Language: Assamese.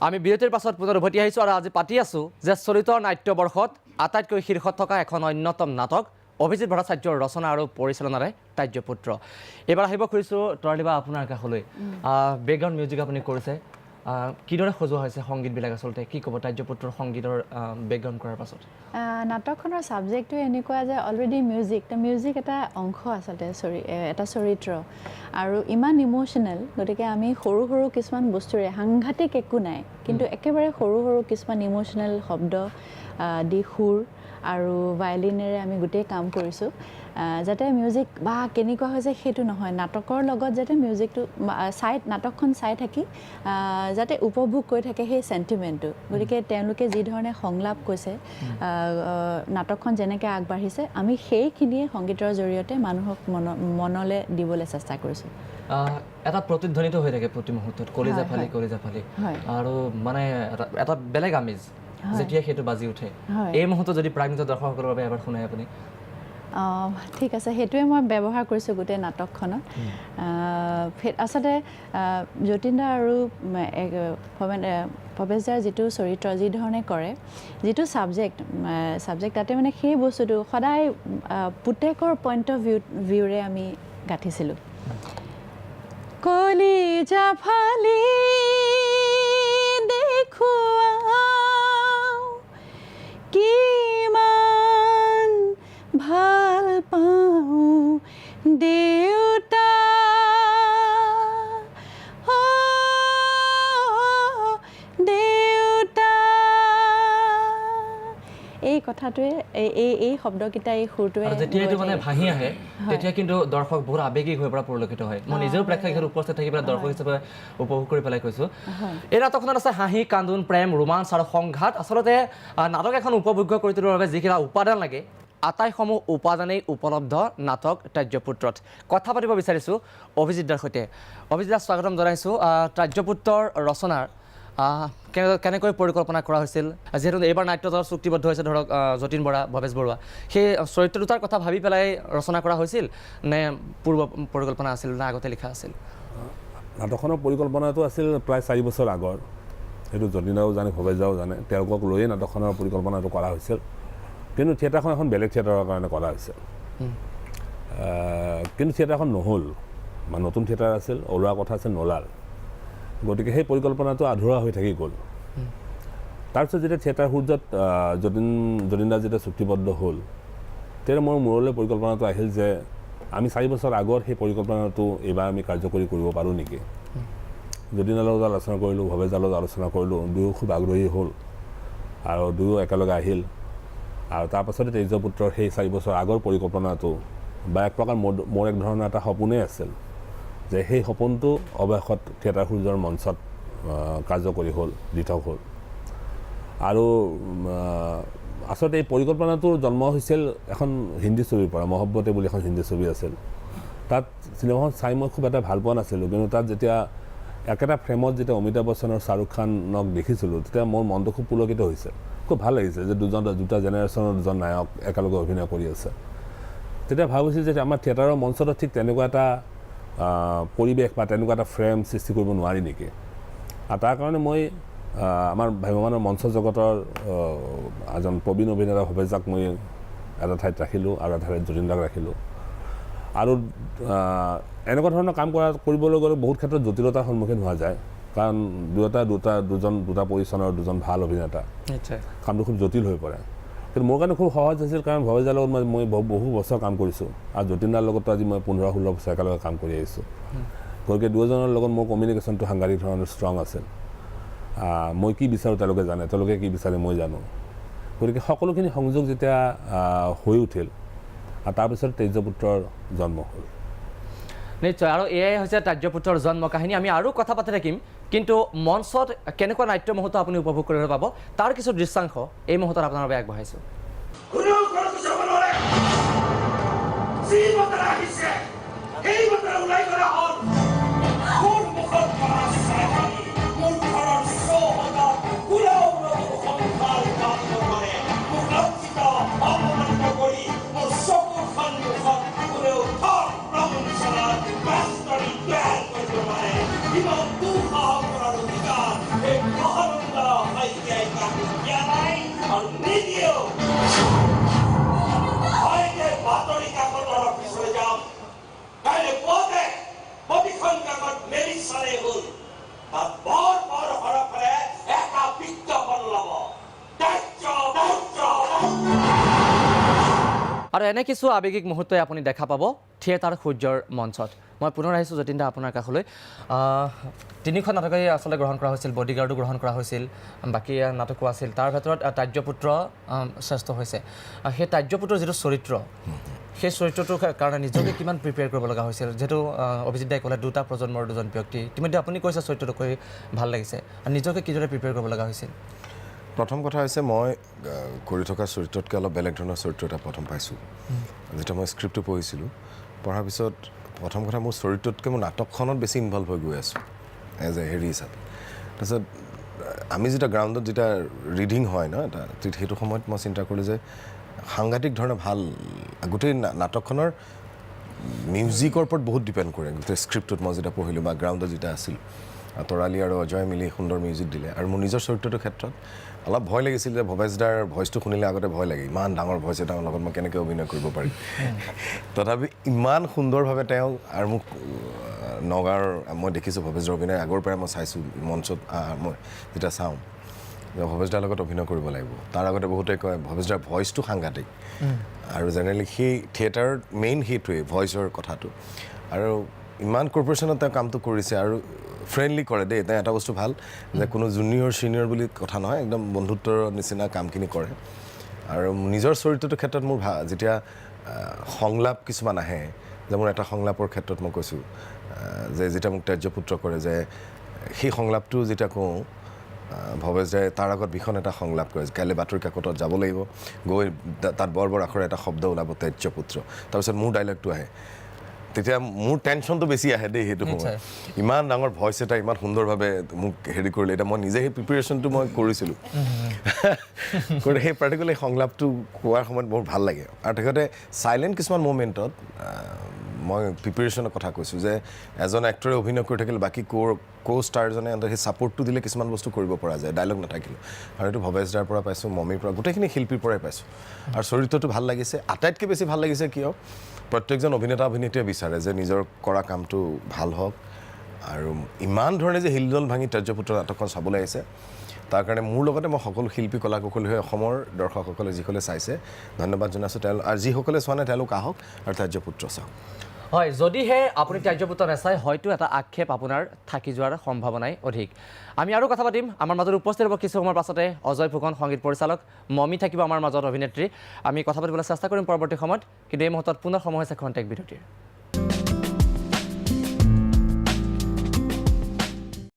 আমি বিৰতিৰ পাছত পুনৰ উভতি আহিছোঁ আৰু আজি পাতি আছোঁ যে চলিত নাট্যবৰ্ষত আটাইতকৈ শীৰ্ষত থকা এখন অন্যতম নাটক অভিজিত ভট্টাচাৰ্যৰ ৰচনা আৰু পৰিচালনাৰে ত্যাজ্যপুত্ৰ। এইবাৰ আহিব খুজিছোঁ তৰালিবা আপোনাৰ কাষলৈ। বেকগ্ৰাউণ্ড মিউজিক আপুনি কৰিছে, কিদৰে সজোৱা হৈছে সংগীতবিলাক? আচলতে কি ক'ব ত্যাজ্যপুত্ৰৰ সংগীতৰ বেকগ্ৰাউণ্ড কৰাৰ পাছত? নাটকখনৰ ছাবজেক্টটো এনেকুৱা যে অলৰেডি মিউজিক, তো মিউজিক এটা অংশ আচলতে এটা চৰিত্ৰ আৰু ইমান ইম'চনেল। গতিকে আমি সৰু সৰু কিছুমান বস্তুৰে, সাংঘাতিক একো নাই, কিন্তু একেবাৰে সৰু সৰু কিছুমান ইম'চনেল শব্দ দি সুৰ আৰু ভায়লিনেৰে আমি গোটেই কাম কৰিছোঁ, যাতে মিউজিক বা কেনেকুৱা হৈছে সেইটো নহয়, নাটকৰ লগত যাতে মিউজিকটো চাই, নাটকখন চাই থাকি যাতে উপভোগ কৰি থাকে সেই চেণ্টিমেণ্টটো। গতিকে তেওঁলোকে যি ধৰণে সংলাপ কৈছে, আহ, আহ, নাটকখন যেনেকৈ আগবাঢ়িছে, আমি সেইখিনিয়ে সংগীতৰ জৰিয়তে মানুহক মনলৈ দিবলৈ চেষ্টা কৰিছোঁ। এটা প্ৰতিধ্বনিত হৈ থাকে প্ৰতি মুহূৰ্তত, কলিজা ফালি, কলিজা ফালি। আৰু মানে এটা বেলেগ আমেজ যেতিয়া সেইটো বাজি উঠে। এই মুহূৰ্তত যদি প্ৰাগনিত দৰ্শকসকলৰ বাবে এবাৰ শুনাই আপুনি। অঁ, ঠিক আছে। সেইটোৱে মই ব্যৱহাৰ কৰিছোঁ গোটেই নাটকখনত। আচলতে যতীন দা আৰু ভৱেশ দাৰ যিটো চৰিত্ৰ যি ধৰণে কৰে, যিটো ছাবজেক্ট তাতে মানে সেই বস্তুটো সদায় পুতেকৰ পইণ্ট অফ ভিউৰে আমি গাঁঠিছিলোঁ। কলিজা ফালি দেখুৱাওঁ কিমান ভাল পাওঁ দেউতা, অ দেউতা। এই কথাটোৱে, এই এই এই শব্দকেইটা, এই সুৰটোৱে আৰু যেতিয়া এইটো গৈ মানে থাকে। ভাহি আহে, তেতিয়া কিন্তু দৰ্শক বহুত আৱেগিক হৈ পৰা পৰিলক্ষিত হয়। মই নিজেও প্ৰেক্ষাগৃহত উপস্থিত থাকি পেলাই দৰ্শক হিচাপে উপভোগ কৰি পেলাই কৈছোঁ। এই নাটকখনত আছে হাঁহি, কান্দোন, প্ৰেম, ৰোমাঞ্চ আৰু সংঘাত। আচলতে নাটক এখন উপভোগ্য কৰি তুলিবৰ বাবে যিকেইটা উপাদান লাগে, আটাইসমূহ উপাদানেই উপলব্ধ নাটক ত্যাজ্যপুত্ৰত। কথা পাতিব বিচাৰিছোঁ অভিজিত দাৰ সৈতে। অভিজিত দা, স্বাগতম জনাইছোঁ। ত্যাজ্যপুত্ৰৰ ৰচনাৰ কেনেকৈ পৰিকল্পনা কৰা হৈছিল? যিহেতু এইবাৰ নাট্যদল চুক্তিবদ্ধ হৈছে, ধৰক যতীন বৰা, ভৱেশ বৰুৱা, সেই চৰিত্ৰ দুটাৰ কথা ভাবি পেলাই ৰচনা কৰা হৈছিল নে পূৰ্ব পৰিকল্পনা আছিল নে আগতে লিখা আছিল? নাটকখনৰ পৰিকল্পনাটো আছিল প্ৰায় 4 বছৰ আগৰ। সেইটো যতীনদাও জানে, ভৱেশদাও জানে। তেওঁলোকক লৈয়ে নাটকখনৰ পৰিকল্পনাটো কৰা হৈছিল। কিন্তু থিয়েটাৰখন এখন বেলেগ থিয়েটাৰৰ কাৰণে কৰা হৈছিল। কিন্তু থিয়েটাৰখন নহ'ল, মানে নতুন থিয়েটাৰ আছিল, ওলোৱা কথা আছিল, নোলাল। গতিকে সেই পৰিকল্পনাটো আধৰুৱা হৈ থাকি গ'ল। তাৰপিছত যেতিয়া থিয়েটাৰ সূৰ্যত যতীন দা যেতিয়া চুক্তিবদ্ধ হ'ল, তেতিয়া মোৰ মূৰলৈ পৰিকল্পনাটো আহিল যে আমি 4 বছৰ আগত সেই পৰিকল্পনাটো এইবাৰ আমি কাৰ্যকৰী কৰিব পাৰোঁ নেকি। যতীনৰ লগত আলোচনা কৰিলোঁ, ভৱেশদাৰ লগত আলোচনা কৰিলোঁ। দুয়ো খুব আগ্ৰহী হ'ল আৰু দুয়ো একেলগে আহিল। আৰু তাৰপাছতে ত্যাজ্যপুত্ৰৰ সেই 4 বছৰ আগৰ পৰিকল্পনাটো বা এক প্ৰকাৰ মোৰ এক ধৰণৰ এটা সপোনেই আছিল যে সেই সপোনটো অৱশেষত থিয়েটাৰ সূৰ্যৰ মঞ্চত কাৰ্যকৰী হ'ল, দিঠক হ'ল। আৰু আচলতে এই পৰিকল্পনাটোৰ জন্ম হৈছিল এখন হিন্দী ছবিৰ পৰা। মহব্বতে বুলি এখন হিন্দী ছবি আছিল। তাত চিনেমাখন চাই মই খুব এটা ভাল পোৱা নাছিলোঁ, কিন্তু তাত যেতিয়া একেটা ফ্ৰেমত যেতিয়া অমিতাভ বচ্চন আৰু শ্বাহৰুখ খানক দেখিছিলোঁ, তেতিয়া মোৰ মনটো খুব পুলকিত হৈছে। খুব ভাল লাগিছে যে দুজন, দুটা জেনেৰেশ্যনৰ দুজন নায়ক একেলগে অভিনয় কৰি আছে। তেতিয়া ভাবিছোঁ যে আমাৰ থিয়েটাৰৰ মঞ্চতো ঠিক তেনেকুৱা এটা পৰিৱেশ বা তেনেকুৱা এটা ফ্ৰেম সৃষ্টি কৰিব নোৱাৰি নেকি? আৰু তাৰ কাৰণে মই আমাৰ ভ্ৰাম্যমানৰ মঞ্চ জগতৰ এজন প্ৰবীণ অভিনেতা ভৱেশদাক মই এটা ঠাইত ৰাখিলোঁ আৰু এটা ঠাইত যতীন দাক ৰাখিলোঁ। আৰু এনেকুৱা ধৰণৰ কাম কৰিবলৈ গ'লে বহুত ক্ষেত্ৰত জটিলতাৰ সন্মুখীন হোৱা যায়, কাৰণ দুয়োটা দুটা দুজন দুটা পজিশ্যনৰ দুজন ভাল অভিনেতা। কামটো খুব জটিল হৈ পৰে। কিন্তু মোৰ কাৰণে খুব সহজ হৈছিল, কাৰণ ভৱেশদাৰ লগত মই বহু বছৰ কাম কৰিছোঁ আৰু যতীন দাৰ লগতো আজি মই 15-16 বছৰ একেলগে কাম কৰি আহিছোঁ। গতিকে দুয়োজনৰ লগত মোৰ কমিউনিকেশ্যনটো সাংঘাতিক ধৰণৰ ষ্ট্ৰং আছিল। মই কি বিচাৰোঁ তেওঁলোকে জানে, তেওঁলোকে কি বিচাৰে মই জানো। গতিকে সকলোখিনি সংযোগ যেতিয়া হৈ উঠিল আৰু তাৰপিছত ত্যাজ্যপুত্ৰৰ জন্ম হ'ল। নিশ্চয়, আৰু এয়াই হৈছে ত্যাজ্যপুত্ৰৰ জন্ম কাহিনী। আমি আৰু কথা পাতি থাকিম, কিন্তু মঞ্চত কেনেকুৱা নাট্য মুহূৰ্ত আপুনি উপভোগ কৰিবলৈ পাব, তাৰ কিছু দৃশ্যাংশ এই মুহূৰ্তত আপোনাৰ বাবে আগবঢ়াইছোঁ। কোনেও ঘৰত যাব নোৱাৰে। যি বতৰা আহিছে, সেই বতৰা ওলাই গ'লে হ'ল। মোৰ মুখত পৰা চাই মোৰ ঘৰৰ চৌহদত কোনেও নতুন সংসাৰ পাতিব নোৱাৰে। মোক লজ্জিত অপমানিত কৰি মোৰ চকুৰ সন্মুখত কোনেও ধন প্ৰবঞ্চনাৰ বেষ্টনী তৈয়াৰ কৰিব নোৱাৰে। ইমান দুঃসাহস কৰাৰ অধিকাৰ এই মহান এনে কিছু আৱেগিক মুহূৰ্তই আপুনি দেখা পাব থিয়েটাৰ সূৰ্যৰ মঞ্চত। মই পুনৰ আহিছোঁ যতীন দা আপোনাৰ কাষলৈ। তিনিখন নাটকেই আচলতে গ্ৰহণ কৰা হৈছিল, বডিগাৰ্ডো গ্ৰহণ কৰা হৈছিল, বাকী নাটকো আছিল। তাৰ ভিতৰত ত্যাজ্যপুত্ৰ শ্ৰেষ্ঠ হৈছে। সেই ত্যাজ্যপুত্ৰৰ যিটো চৰিত্ৰ, সেই চৰিত্ৰটোৰ কাৰণে নিজকে কিমান প্ৰিপেয়াৰ কৰিব লগা হৈছিল? যিহেতু অভিজিত দাই ক'লে দুটা প্ৰজন্মৰ দুজন ব্যক্তি, ইতিমধ্যে আপুনি কৈছে চৰিত্ৰটো কৈ ভাল লাগিছে, আৰু নিজকে কিদৰে প্ৰিপেয়াৰ কৰিব লগা হৈছিল? প্ৰথম কথা হৈছে মই কৰি থকা চৰিত্ৰতকৈ অলপ বেলেগ ধৰণৰ চৰিত্ৰ এটা প্ৰথম পাইছোঁ। যেতিয়া মই স্ক্ৰিপ্টটো পঢ়িছিলোঁ, পঢ়াৰ পিছত প্ৰথম কথা মোৰ চৰিত্ৰতকৈ মোৰ নাটকখনত বেছি ইনভলভ হৈ গৈ আছোঁ এজ এ হেৰি হিচাপে। তাৰপিছত আমি যেতিয়া গ্ৰাউণ্ডত যেতিয়া ৰিডিং হয় ন এটা, সেইটো সময়ত মই চিন্তা কৰিলোঁ যে সাংঘাতিক ধৰণে ভাল গোটেই নাটকখনৰ মিউজিকৰ ওপৰত বহুত ডিপেণ্ড কৰে। গোটেই স্ক্ৰিপ্টটোত মই যেতিয়া পঢ়িলোঁ বা গ্ৰাউণ্ডত যেতিয়া আছিলোঁ, তৰালী আৰু অজয় মিলি সুন্দৰ মিউজিক দিলে। আৰু মোৰ নিজৰ চৰিত্ৰটোৰ ক্ষেত্ৰত অলপ ভয় লাগিছিল যে ভৱেশ দাৰ ভইচটো শুনিলে আগতে ভয় লাগে, ইমান ডাঙৰ ভইচ এটাৰ লগত মই কেনেকৈ অভিনয় কৰিব পাৰিম। তথাপি ইমান সুন্দৰভাৱে তেওঁ আৰু মোক নগাঁৱৰ মই দেখিছোঁ ভৱেশ দাৰ অভিনয় আগৰ পৰাই মই চাইছোঁ মঞ্চত। মই যেতিয়া চাওঁ যে ভৱেশ দাৰ লগত অভিনয় কৰিব লাগিব, তাৰ আগতে বহুতে কয় ভৱেশ দাৰ ভইচটো সাংঘাতিক। আৰু জেনেৰেলি সেই থিয়েটাৰত মেইন সেইটোৱেই ভইচৰ কথাটো। আৰু ইমান কৰ্পৰেশ্যনত তেওঁ কামটো কৰিছে আৰু ফ্ৰেণ্ডলি কৰে দেই তেওঁ। এটা বস্তু ভাল যে কোনো জুনিয়ৰ ছিনিয়ৰ বুলি কথা নহয়, একদম বন্ধুত্বৰ নিচিনা কামখিনি কৰে। আৰু নিজৰ চৰিত্ৰটোৰ ক্ষেত্ৰত মোৰ যেতিয়া সংলাপ কিছুমান আহে, যে মোৰ এটা সংলাপৰ ক্ষেত্ৰত মই কৈছোঁ যে যেতিয়া মোক ত্যাজ্যপুত্ৰ কৰে, যে সেই সংলাপটো যেতিয়া কওঁ, ভৱেশ দাই তাৰ আগত ভীষণ এটা সংলাপ কৰে, কাইলৈ বাতৰি কাকতত যাব লাগিব, গৈ তাত বৰ বৰ আখৰে এটা শব্দ ওলাব ত্যাজ্যপুত্ৰ। তাৰপিছত মোৰ ডাইলগটো আহে, তেতিয়া মোৰ টেনশ্যনটো বেছি আহে দেই সেইটো সময়ত। ইমান ডাঙৰ ভইচ এটা ইমান সুন্দৰভাৱে মোক হেৰি কৰিলে, এতিয়া মই নিজে সেই প্ৰিপেৰেশ্যনটো মই কৰিছিলোঁ, কৰি সেই পাৰ্টিকুলাৰ সংলাপটো কোৱাৰ সময়ত মোৰ ভাল লাগে। আৰু তেখেতে চাইলেণ্ট কিছুমান মুমেণ্টত মই প্ৰিপেৰেশ্যনৰ কথা কৈছোঁ যে এজন এক্টৰে অভিনয় কৰি থাকিলে বাকী কো ষ্টাৰজনে সেই ছাপৰ্টটো দিলে কিছুমান বস্তু কৰিব পৰা যায় ডাইলগ নাথাকিলেও। আৰু এইটো ভৱেশ দাৰ পৰা পাইছোঁ, মমীৰ পৰা, গোটেইখিনি শিল্পীৰ পৰাই পাইছোঁ। আৰু চৰিত্ৰটো ভাল লাগিছে। আটাইতকৈ বেছি ভাল লাগিছে কিয়, প্ৰত্যেকজন অভিনেতা অভিনেত্ৰীয়ে বিচাৰে যে নিজৰ কৰা কামটো ভাল হওক। আৰু ইমান ধৰণে যে হিলদল ভাঙি ত্যাজ্যপুত্ৰ নাটকখন চাবলৈ আহিছে, তাৰ কাৰণে মোৰ লগতে মই সকলো শিল্পী কলা কুশলী হৈ অসমৰ দৰ্শকসকলে যিসকলে চাইছে ধন্যবাদ জনাইছোঁ তেওঁলোক। আৰু যিসকলে চোৱা নাই তেওঁলোক আহক আৰু ত্যাজ্যপুত্ৰ চাওক। হয়, যদিহে আপুনি ত্যাজ্যপুত্ৰ নাচায় হয়তো এটা আক্ষেপ আপোনাৰ থাকি যোৱাৰ সম্ভাৱনাই অধিক। আমি আৰু কথা পাতিম, আমাৰ মাজত উপস্থিত হ'ব কিছু সময়ৰ পাছতে অজয় ফুকন সংগীত পৰিচালক, মমি থাকিব আমাৰ মাজত অভিনেত্ৰী। আমি কথা পাতিবলৈ চেষ্টা কৰিম পৰৱৰ্তী সময়ত, কিন্তু এই মুহূৰ্তত পুনৰ সময় হৈছে খন্তেক বিৰতিৰ।